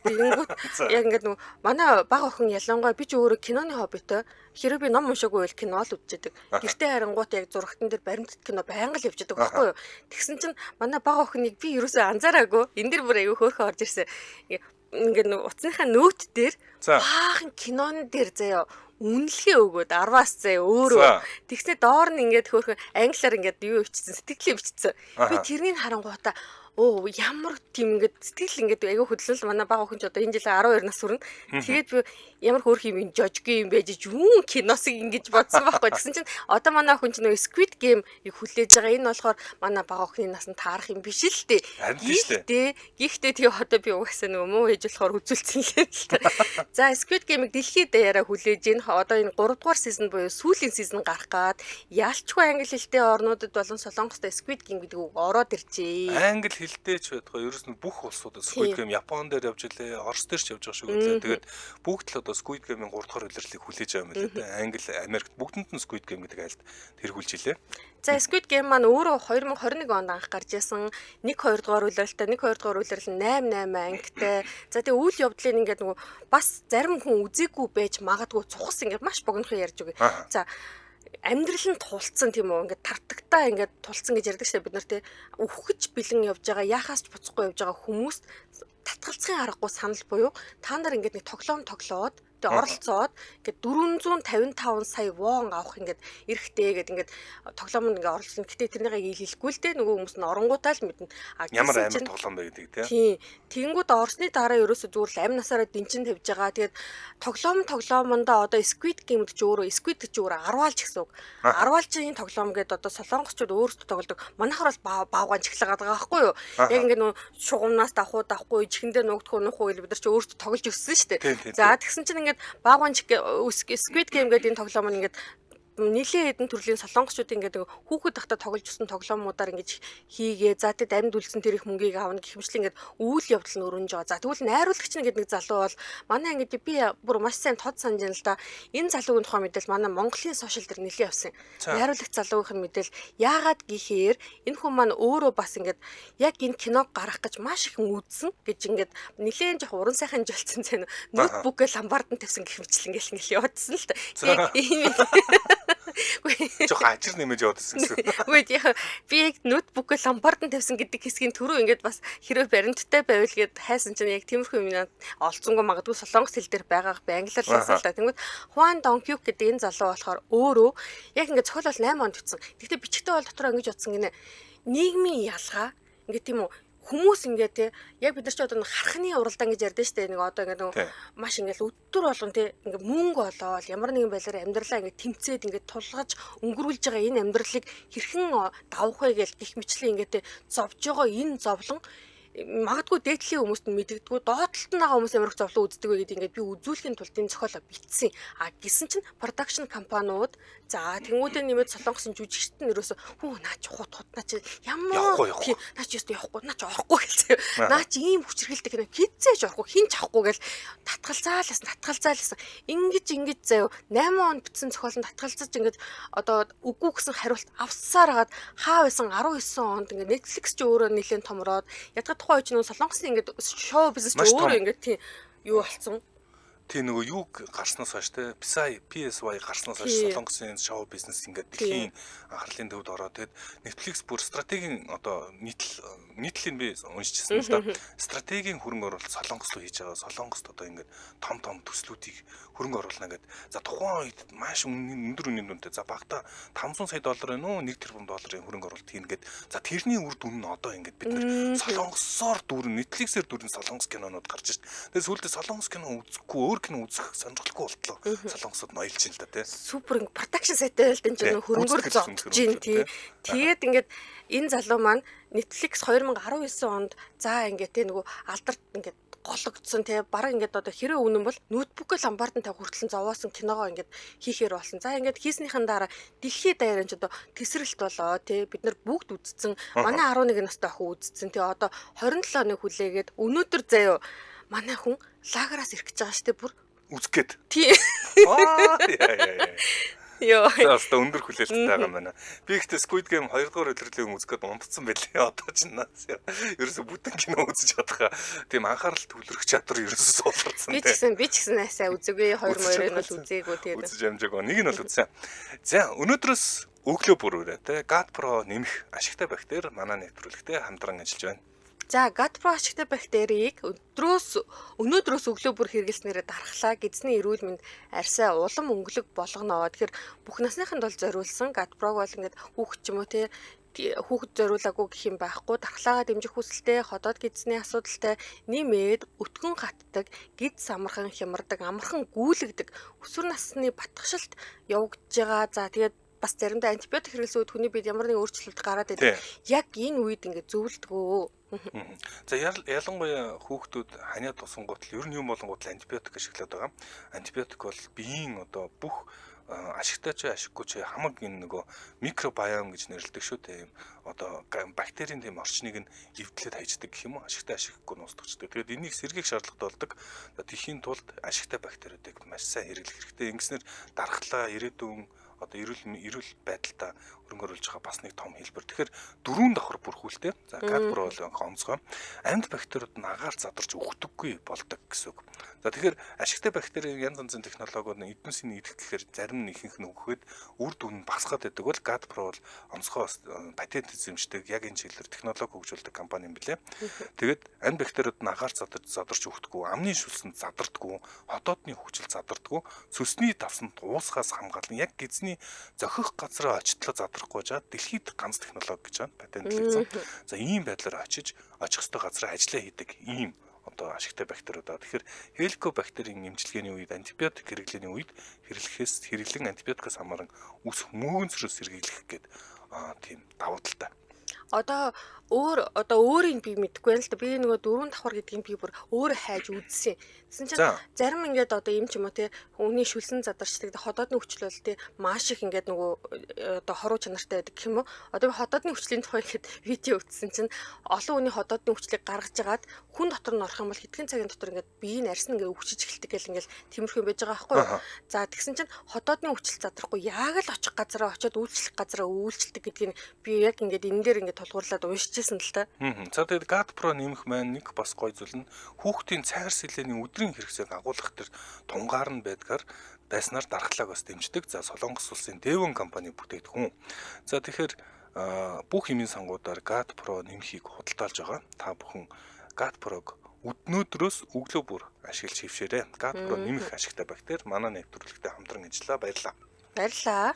[SPEAKER 2] Тэгэнгүүт яг ингээд нөгөө манай бага охин ялангуяа би ч өөрөө киноны хоббитой. Хэрэг би ном уншаагүй байвал кино л үзчихэдэг. Гэртээ харангуут яг зурагтан дээр баримтат кино байнга л явж идэг байхгүй юу? Тэгсэн чинь манай бага охиныг би ерөөсөө анзаараагүй. Энэ дэр бүр аягүй хөөрхөн орж ирсэн. Ингээд нөгөө утасныхаа нөт дээр баахан кинон дээр заяа үнэлгээ өгөөд 10-аас заяа өөрөө. Тэгснэ доор нь ингээд хөөрхөн англиар ингээд юу бичсэн, сэтгэлээ бичсэн. Би тэрнийг харангуутаа оо ямар тийм ингээд сэтгэл ингээд айгүй хөдлөн л манай бага охин ч одоо энэ жил 12 нас хүрнэ. Тэгээд би ямар хөөрх юм жожгүй юм байж юун киносыг ингэж бодсон байхгүй. Тэгсэн чинь одоо манай охин ч нөгөө Squid Game-ийг хүлээж байгаа. Энэ болохоор манай бага охины насанд таарах юм биш л дээ. Гэхдээ тэгээ одоо би угаасаа нөгөө муу ээж болохоор үзүүлсэн л л та. За Squid Game-ийг дэлхийд даяараа хүлээж ин одоо энэ 3 дугаар season буюу сүүлийн season гарах гад ялчгүй англи хэлтэй орнуудад болон Солонгост Squid Game гэдэг үг ороод иржээ.
[SPEAKER 1] Англи хэлтэй ч байтугай ерөөс нь бүх улсуудад Squid Game Япон дээр явж илээ, Орос дээр ч явж байгаа шиг үлээ. Тэгээд бүгд л одоо Squid Game-ийн 3 дугаар улирлыг хүлээж байгаа юм билээ дээ. Англи, Америкт бүгдэнд нь Squid Game гэдэг айлт тэргүүлж илээ.
[SPEAKER 2] За Squid Game маань өөрөө 2021 онд анх гарч исэн. 1 2 дугаар улиралтай, 1 2 дугаар улирал нь 8 8 ангитай. За тэгээ үйл явдлыг ингээд нөгөө бас зарим хүн үзээгүй байж магадгүй цухас ингээд маш богинохон ярьж өгье. За амьдрал нь тулцсан тийм үү, ингээд тартагтаа ингээд тулцсан гэж ярьдаг шээ бид нар тий. Үхэж бэлэн явж байгаа, яхаас ч буцахгүй явж байгаа хүмүүст татгалцахын аргагүй санал буюу та нар ингээд нэг тоглоом тоглоод тэгээ оролцоод ингээд 455 сая вон авах ингээд эрхтэй гэдэг ингээд тоглоомонд ингээд оролцсон. Гэтэ тэрнийг илэлэхгүй л дээ, нөгөө хүмүүс нь оронгуудаа л мэднэ.
[SPEAKER 1] А ямар амар тоглоом бэ гэдэг
[SPEAKER 2] тий. Тийм. Тэнгүүд орсны дараа ерөөсө зүгээр л амь насаараа дэнчин тавьж байгаа. Тэгээд тоглоомондоо одоо Squid Game гэдэг чи өөрөө Squid гэж өөрөө арваалж гэсэн үг. Арваалжийн тоглоом гэдэг одоо солонгосчууд өөрсдөө тоглодог. Манайхаар бол баавгаан чиглэг гадаг байхгүй юу? Яг ингээд нөгөө шугамнаас давах уу давахгүй, чихэндээ нуугдах уу нуух уу гэж бид нар чи өөрсдөө тоглож өссөн шүү дээ. За тэгсэн чинь ингээд баавгаан Squid Game гэдэг энэ тоглоом нь ингээд нэлээд хэдэн төрлийн солонгосчууд ингээд хүүхэд тахта тоглож өссөн тоглоомуудаар ингэж хийгээ. За тэд амьд үлдсэн тэр их мөнгийг авна гэх мэтлэн ингээд үйл явдал нь өрнөж байгаа. За тэгвэл найруулагч нь гэдэг нэг залуу бол манай ингээд би бүр маш сайн тод санаж байна л да. Энэ залуугийн тухай мэдээлэл манай Монголын сошиал дээр нэлээд явсан. Найруулагч залуугийнх нь мэдээлэл яагаад гэхээр энэ хүн маань өөрөө бас ингээд яг энэ киног гаргах гэж маш их үзсэн гэж ингээд нэлээд жоох уран сайхан жолцсон зэн ноутбукээ ламбардан тавьсан гэх мэтлэн ингээл яваадсан л та. Яг ийм
[SPEAKER 1] Жохо ажир нэмэж яваадсэн гэсэн.
[SPEAKER 2] Үгүй яг би яг ноутбукээ ламбардан тавьсан гэдэг хэсгийн түрүү ингээд бас хэрвээ баримттай байвал гээд хайсан чинь яг тиймэрхүү юм олцсонгүй магадгүй солонгос хэл дээр байгаах би англиар л хэлсэн л та. Тэнгүүд Хуан Донкюк гэдэг энэ залуу болохоор өөрөө яг ингээд цохол бол 8 онд бичсэн. Гэхдээ бичгтээ бол дотроо ингэж утсан гинэ. Нийгмийн ялгаа ингээд тийм үү хүмүүс ингээд те яг бид нар ч одоо хархны уралдаан гэж ярьдэн штэ, нэг одоо ингээд нэг маш ингээд өдөр болгон те ингээд мөнгө олоол ямар нэгэн байдлаар амьдралаа ингээд тэмцээд ингээд тулгаж өнгөрүүлж байгаа энэ амьдралыг хэрхэн давах вэ гэж гих мэтлэн ингээд те зовж байгаа энэ зовлон магадгүй дээдлийн хүмүүст нь мэддэггүй, доотлолт нь байгаа хүмүүс ямар их зовлон үздэг вэ гэдэг ингээд би үзүүлэхийн тулд энэ зохиолоо бичсэн. А гисэн чинь production компаниуд за тэнгүүдээ нэмээд солонгосын жүжигчт нь ерөөсө хүү наа чи хут хут наа чи ямар наа чи ёстой явахгүй наа чи орохгүй гэлээ. Наа чи ийм хүчирхэлдэг кино хизээж орохгүй хин ч авахгүй гэл татгалзаалсан татгалзаалсан. Ингэж ингэж заяа 8 онд бичсэн зохиол нь татгалзаж ингээд одоо үгүй гэсэн хариулт авсаар хагаад хаа байсан 19 онд ингээд Netflix ч өөрөө нэлээд томроод ятга тухайн үед ч солонгосын ингээд шоу бизнес ч өөрөө ингээд тийм юу болцсон.
[SPEAKER 1] Тийм нөгөө юу гарснаас хойш те PSY гарснаас хойш солонгосын шоу бизнес ингээд дэлхийн анхаарлын төвд ороод тэгээд Netflix бүр стратегийн одоо нийтлэлийг би уншижсэн л да. Стратегийн хөрөнгө оруулалт солонгос руу хийж байгаа. Солонгост одоо ингээд том том төслүүдийг хөрөнгө оруулна гэд. За тухайн үед маш өндөр үнийн дүнтэй. За багада 500 сая доллар байна уу 1 тэрбум долларын хөрөнгө оруулалт хийнэ гэд. За тэрний үр дүн нь одоо ингээд бид нэр солонгосоор дүүрэн Netflix-ээр дүүрэн солонгос кинонууд гарч шít. Тэгээд сүүлдээ солонгос кино үзэхгүй өөр кино үзэх сонирхолгүй болтлоо. Солонгосод ноёлж ин л да тий.
[SPEAKER 2] Супер production сайтай байл энэ чинь хөрөнгөөр зодж ин тий. Тэгээд ингээд энэ залуу маань Netflix 2019 онд за ингээд тий нөгөө алдарт ингээд гологдсон тий бараг ингээд одоо хэрэг үнэн бол ноутбукээ ламбардан тавих хүртэл зовоосон киногоо ингээд хийхээр болсон. За ингээд хийснийхэн дараа дэлхийд даяар энэ ч одоо тесрэлт болоо тий бид нар бүгд үзсэн. Манай 11 настай охин үзсэн тий одоо 27 оныг хүлээгээд өнөөдөр заяо манай хүн лагераас ирэх гэж байгаа штэ бүр
[SPEAKER 1] үзэх гээд.
[SPEAKER 2] Тий.
[SPEAKER 1] Аа яа яа.
[SPEAKER 2] Йоо.
[SPEAKER 1] За өстө өндөр хүлээлттэй байгаа юм байна. Би ихтэй Squid Game 2 дугаар удирлыг үзэх гээд унтцсан байлээ. Одоо ч наас. Ерөөсө бүтэн кино үзэж чадах тийм анхаарал төвлөрөх чадвар ерөөсө суулгарсан.
[SPEAKER 2] Би ч гэсэн насаа үзээгүй 2 морийг бол үзээгүй тэгээд.
[SPEAKER 1] Үзэж амжаагүй. Нэг нь бол үзсэн. За өнөөдрөөс өглөө бүр өрөө те God Pro нэмэх ашигтай бактери манай нэвтрүүлэгтээ хамтран ажиллаж байна.
[SPEAKER 2] За God Pro ашигтай бактерийг өнөөдрөөс өглөө бүр хэрэглэснээрээ дархлаа гэдэсний эрүүл мэнд арьсаа улам өнгөлөг болгоно. Тэгэхээр бүх насныханд бол зориулсан God Pro-г бол ингээд хүүхэд ч юм уу те хүүхэд зориулаагүй гэх юм байхгүй, дархлаагаа дэмжих хүсэлтэй, ходоод гэдэсний асуудалтай, нэмээд өтгөн хатдаг, гидс амархан хямардаг, амархан гүйлэгдэг, өсвөр насны батгшилт явагдаж байгаа. За тэгээд бас заримдаа антибиотик хэрэглэсэн үед хүний биед ямар нэгэн өөрчлөлт гараад идэг. Яг энэ үед ингээд зөвлөдгөө.
[SPEAKER 1] За ялангуяа хүүхдүүд ханиад тусангуут л ер нь юм болонгууд л антибиотик ашиглаад байгаа. Антибиотик бол биеийн одоо бүх ашигтай ч ашиггүй ч хамаг энэ нөгөө микробиом гэж нэрлэдэг шүү дээ. Ийм одоо бактерийн тийм орчныг нь эвдлээд хайждаг гэх юм уу? Ашигтай ашиггүй нь устгачдаг. Тэгээд энийг сэргийх шаардлагатай болдог. Тэхийн тулд ашигтай бактериудыг маш сайн хэрэглэх хэрэгтэй. Ингэснээр дархлаа, ирээдүйн одоо эрүүл байдалтай хөрөнгө оруулж байгаа бас нэг том хэлбэр. Тэгэхээр дөрвөн давхар бүрхүүлтэй. За God Pro бол онцгой. Амьд бактериуд нь агаар задарч өгдөггүй болдог гэсэн үг. За тэгэхээр ашигтай бактерийн янз янзын технологиуд нь эднүсийн идэх гэхээр зарим нь ихэнх нь өгөхөд үр дүн нь багасгаад байдаг бол God Pro бол онцгой патент эзэмшдэг яг энэ чиглэлээр технологи хөгжүүлдэг компани юм билээ. Тэгээд амьд бактериуд нь агаар задарч өгдөггүй, амны шүлсэнд задардаггүй, хотоодны хөгжил задардаггүй, цөсний давсанд уусгаас хамгаалан яг гэзний зохих газраа очтлоо задрахгүй жаа дэлхийд ганц технологи гэж байна. Патентлэгдсэн. За ийм байдлаар очиж очих ёстой газраа ажиллаа хийдэг ийм одоо ашигтай бактериуд. Тэгэхээр хеликобактерийн эмчилгээний үед антибиотик хэрэглээний үед хэрэглэхээс хэрэглэн антибиотикаас хамааран үс хүмүүгэн цөрөөс сэргийлэх гээд тийм давуу талтай.
[SPEAKER 2] Одоо өөрийг би мэдэхгүй байна л да. Би нөгөө дөрвөн давхар гэдгийг би бүр өөрөө хайж үзсэн. Тэгсэн чинь зарим ингээд одоо юм ч юм уу те хүний шүлсэн задарчдаг, ходоодны хүчил бол те маш их ингээд нөгөө одоо хоруу чанартай байдаг гэх юм уу. Одоо би ходоодны хүчлийн тухай ихэд видео үзсэн чинь олон хүний ходоодны хүчлийг гаргаж агаад хүн дотор нь орох юм бол хэдхэн цагийн дотор ингээд биеийн арьс нь ингээд өвчиж эхэлдэг гэл ингээд тиймэрхүү юм байж байгаа байхгүй юу. За тэгсэн чинь ходоодны хүчил задрахгүй яг л очих газараа очиод үйлчлэх газараа үйлчлдэг гэдгийг би яг ингээд энэ дээр ингээд тулгуурлаад уншижсэн л та.
[SPEAKER 1] За тэгээд God Pro нэмэх маань нэг бас гой зүйл нь хүүхдийн цайр сэлээний өдрийн хэрэгцээг агуулгах төр тунгаар нь байдгаар байснаар дархлааг бас дэмждэг. За Солонгос улсын Devon компани бүтээгдэхүүн. За тэгэхээр бүх эмийн сангуудаар God Pro нэмхийг худалдаалж байгаа. Та бүхэн God Pro-г өднөөдрөөс өглөө бүр ашиглаж хөвшөөрэй. God Pro нэмэх ашигтай бактери манай нэвтрүүлэгтээ хамтран ажиллаа. Баярлалаа.
[SPEAKER 2] Баярлалаа.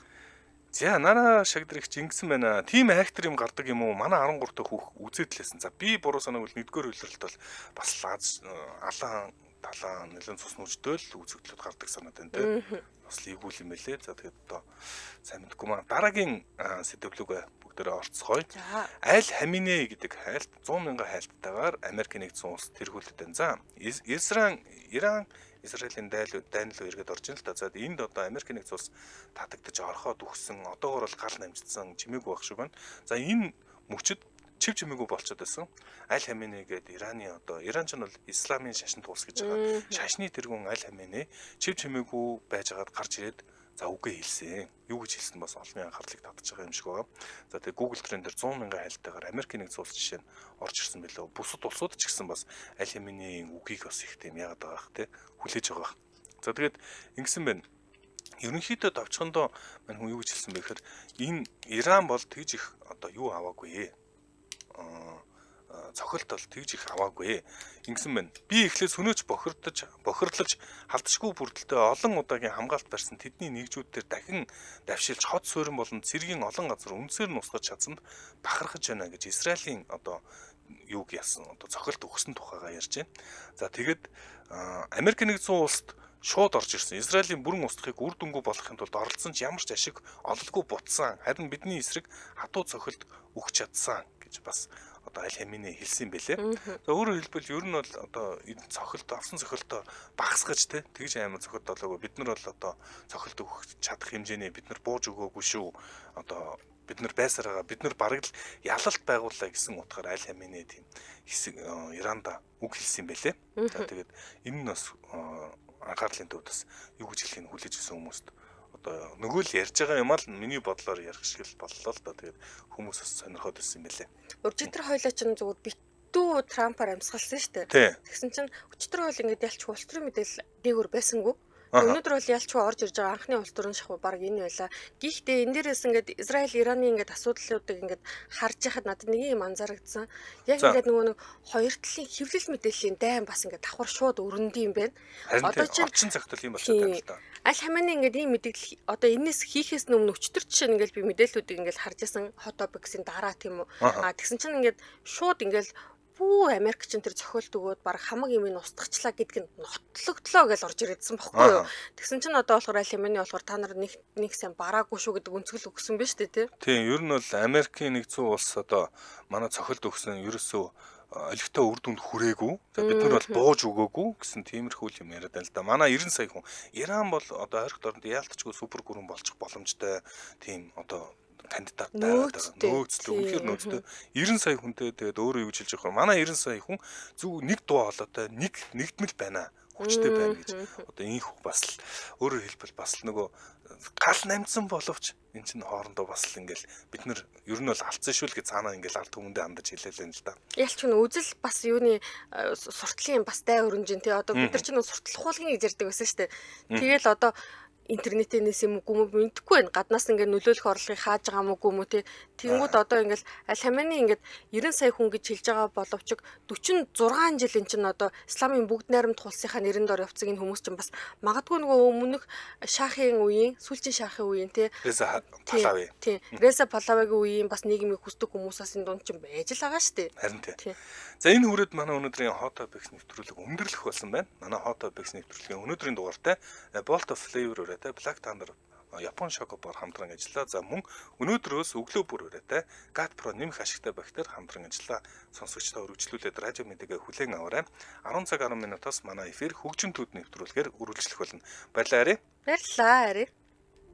[SPEAKER 1] За нараа шагдрагч ингэсэн байна. Тим актер юм гардаг юм уу? Манай 13 дахь хүүх үзээд лээсэн. За би буруу санааг бол нэгдүгээр үйлрэлт бол бас алаан талаан нэлээд цус нүждэл үзэгдлүүд гардаг санаад байна те. Бас л эвгүй юм байлээ. За тэгээд одоо сайн мэдгүй маа. Дараагийн сэдвлүүгээ бүгдээрээ орцгоё. Аль Хаминэ гэдэг хайлт 100 мянган хайлттайгаар Америк нэгдсэн улс тэргүүлэлт байна. За Иран Израилийн дайн руу эргээд орж ин л да. За энд одоо Америк нэгдсэн улс татагдаж орхоод үхсэн. Одоогор бол гал намжтсан чимээгүй байх шиг байна. За энэ мөчөд чив чимээгүй болчиход байсан. Аль Хаминэ гээд Ираны одоо Иран ч нь бол исламын шашин тулс гэж байгаа. Шашны тэргүүн Аль Хаминэ чив чимээгүй байжгаад гарч ирээд за үгээ хэлсэн. Юу гэж хэлсэн бас олонний анхаарлыг татж байгаа юм шиг байгаа. За тэгээ Google Trend-ээр 100 мянган хайлттайгаар Америк нэгдсэн улс жишээ нь орж ирсэн билүү. Бусад улсууд ч гэсэн бас Аль Хаминийн үгийг бас их тийм яагаад байгаа хэ хүлээж байгаа. За тэгээд ингэсэн байна. Ерөнхийдөө товчхондоо мань хүн юу гэж хэлсэн бэ гэхээр энэ Иран бол тэгж их одоо юу аваагүй. Цохилт бол тэгж их аваагүй. Ингэсэн байна. Би эхлээд сөнөөч бохирдлож халдшгүй бүрдэлтэй олон удаагийн хамгаалт барьсан тэдний нэгжүүд дээр дахин давшилж хот суурин болон цэргийн олон газар үндсээр нь устгаж чадсанд бахархаж байна гэж Израилийн одоо юуг яасан одоо цохилт өгсөн тухайгаа ярьж байна. За тэгэд Америк нэгдсэн улсад шууд орж ирсэн. Израилийн бүрэн устгахыг үр дүнгүй болгохын тулд оролцсон ч ямар ч ашиг ололгүй бутсан. Харин бидний эсрэг хатуу цохилт өгч чадсан гэж бас одоо Аль Хаминэ хэлсэн юм бэлээ. За өөрөөр хэлбэл ер нь бол одоо энэ цохилт авсан цохилтоо багасгаж те тэгж амар цохилт болоогүй. Бид нар бол одоо цохилт өгөх чадах хэмжээний бид нар бууж өгөөгүй шүү. Одоо бид нар байсаар байгаа. Бид нар бараг л ялалт байгууллаа гэсэн утгаар Аль Хаминэ тийм хэсэг Иранда үг хэлсэн юм бэлээ. За тэгээд энэ нь бас анхаарлын төвд бас юу гэж хэлхийг хүлээж авсан хүмүүст Одоо нөгөө л ярьж байгаа юм аа л миний бодлоор ярих шиг л боллоо л доо. Тэгээд хүмүүс бас сонирхоод байсан юм байлээ.
[SPEAKER 2] Уржигдэр хоёлаа чинь зүгээр битүү Трампаар амьсгалсан шүү дээ. Тэгсэн чинь өчтөр хойл ингээд ялч улс төрийн мэдээлэл дээгүүр байсангүй. Өнөөдөр бол ялчгүй орж ирж байгаа анхны улс төрийн шахуу баг энэ байла. Гэхдээ энэ дээрээс ингээд Израиль Ираны ингээд асуудлуудыг ингээд харж яхад надад нэг юм анзаарагдсан. Яг ингээд нөгөө нэг хоёр талын хэвлэл мэдээллийн дайн бас ингээд давхар шууд өрнөд юм байна.
[SPEAKER 1] Одоо чинь орчин цагт л юм болчиход байна л да.
[SPEAKER 2] Аль хамааны ингээд ийм мэдээлэл одоо энэс хийхээс өмнө өчтөр жишээ нь ингээд би мэдээллүүдийг ингээд харж исэн Hot Topics-ийн дараа тийм үү. А тэгсэн чинь ингээд шууд ингээд бүү Америк чинь тэр зохиолт өгөөд баг хамаг юм ин устгахчлаа гэдг нь нотлогдлоо гэж орж ирээдсэн бохгүй юу. Тэгсэн чинь одоо болохоор аль хэмээний болохоор та нар нэг сайн бараагүй шүү гэдэг өнцгөл өгсөн биз дээ тий.
[SPEAKER 1] Тийм, ер нь бол Америкийн нэгдсэн улс одоо манай цохилд өгсөн ерөөсөө олигтой үр дүнд хүрээгүй. За бид нар бол бууж өгөөгүй гэсэн тиймэрхүү юм яриад байна л да. Манай 90 сая хүн Иран бол одоо ойрхот оронд яалтчгүй супер гүрэн болчих боломжтой тийм одоо кандидат байгаад байгаа. Нөөцтэй, үнэхээр нөөцтэй. 90 сая хүнтэй тэгээд өөрөө юу гэж хэлж байгаа вэ? Манай 90 сая хүн зөв нэг дуу хоолойтой нэг нэгдмэл байна. Хүчтэй байна гэж. Одоо ийхүү бас л өөрөөр хэлбэл бас л нөгөө гал намжсан боловч эн чинь хоорондоо бас л ингээл бид нар ер нь бол алдсан шүү л гэж цаанаа ингээл алд түмэндээ хандаж хэлээлээ л да.
[SPEAKER 2] Ялч нь үзэл бас юуны суртлын бас дай өрнжин тий. Одоо бид нар чинь сурталхуулгын гэж ярьдаг байсан шүү дээ. Тэгэл одоо интернетээс юм уу юм мэдэхгүй байна. Гаднаас ингээд нөлөөлөх орлогыг хааж байгаа юм уу юм уу те. Тэнгүүд одоо ингээд аль хамааны ингээд 90 сая хүн гэж хэлж байгаа боловч 46 жил эн чинь одоо исламын бүгд найрамдах улсынхаа нэрэн дор явцдаг энэ хүмүүс чинь бас магадгүй нөгөө өмнөх шахын үеийн, сүүлчийн шахын үеийн те.
[SPEAKER 1] Реза Палави.
[SPEAKER 2] Тийм. Реза Палавигийн үеийн бас нийгмийг хүсдэг хүмүүс бас энэ дунд чинь байж л байгаа шүү дээ.
[SPEAKER 1] Харин тийм. За энэ хүрээд манай өнөөдрийн Hot Topics нэвтрүүлэг өндөрлөх болсон байна. Манай Hot Topics нэвтрүүлгийн өнөөдрийн дугаартай Bolt of Flavor үрээтэй Black Thunder Япон Шокобор хамтран ажиллаа. За мөн өнөөдрөөс өглөө бүр үрээтэй Gat Pro нэмэх ашигтай бактери хамтран ажиллаа. Сонсогчдоо өргөжлүүлээд радио мэдээгээ хүлээн аваарай. 10 цаг 10 минутаас манай эфир хөгжим төд нэвтрүүлгээр үргэлжлэх болно. Баярлалаа Ари.
[SPEAKER 2] Баярлалаа Ари.